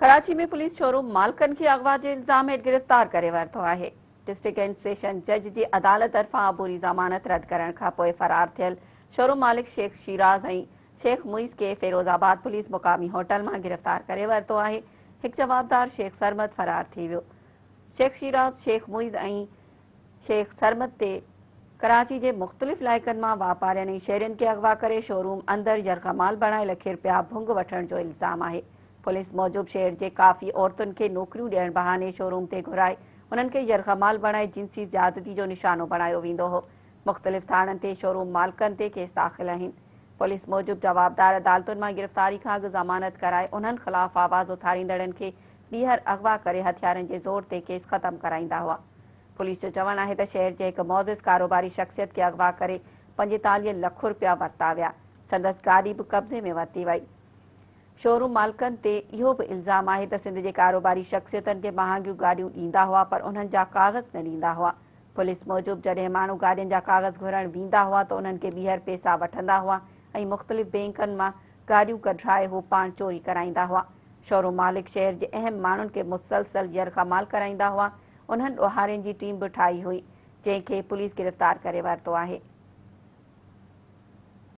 Karachi ۾ police showroom مالڪن کي اغوا جي الزام هيٺ گرفتار ڪري ورتو آهي. ڊسٽرڪٽ اينڊ سيشن جج جي عدالت طرفان عبوري ضمانت رد ڪرڻ کانپوء فرار ٿيل شوروم مالڪ شيخ شيراز ۽ شيخ معيز کي فيروز آباد پوليس مقامي هوٽل مان گرفتار ڪري ورتو آهي. هڪ جوابدار شيخ سرمد فرار ٿي ويو. شيخ شيراز، شيخ معيز ۽ شيخ سرمد تي ڪراچي جي مختلف علائقن مان واپارين ۽ شهرين کي اغوا ڪري شوروم اندر يرغمال بڻائي لکين رپيا ڀنگ وٺڻ جو الزام آهي. پوليس موجب شهر جي ڪافي عورتن کي نوڪريون ڏيڻ بهاني شوروم تي گهرائي انهن کي يرغمال بڻائي جنسي زيادتي جو نشانو بڻايو ويندو هو. مختلف ٿاڻن تي شوروم مالڪن تي ڪيس داخل آهن. پوليس موجب جوابدار عدالتن مان گرفتاري کان اڳ ضمانت ڪرائي انهن خلاف آواز اٿاريندڙن کي ٻيهر اغوا ڪري هٿيارن جي زور تي ڪيس ختم ڪرائيندا هئا. پوليس جو چوڻ آهي ته شهر جي هڪ معزز ڪاروباري شخصيت کي اغوا ڪري 45 لک رپيا ورتا ويا، سندس گاڏي به قبضي ۾ ورتي وئي. شوروم مالڪن تي اهو به الزام آهي ته سنڌ جي ڪاروباري شخصيتن کي مهانگيون گاڏيون ڏيندا هئا پر انهن جا ڪاغذ نه ڏيندا هئا. پوليس موجب جڏهن ماڻهو گاڏين جا ڪاغذ گهرڻ ويندا هئا ته انهن کي ٻيهر پيسا وٺندا هئا ۽ مختلف بينڪن مان گاڏيون ڪڍرائي هو پاڻ چوري ڪرائيندا هئا. شوروم مالڪ شهر جي اهم ماڻهن کي مسلسل يرغمال ڪرائيندا هئا. انهن ڏوهارين جي ٽيم به ٺاهي هئي، جنهن کي پوليس گرفتار ڪري ورتو آهي.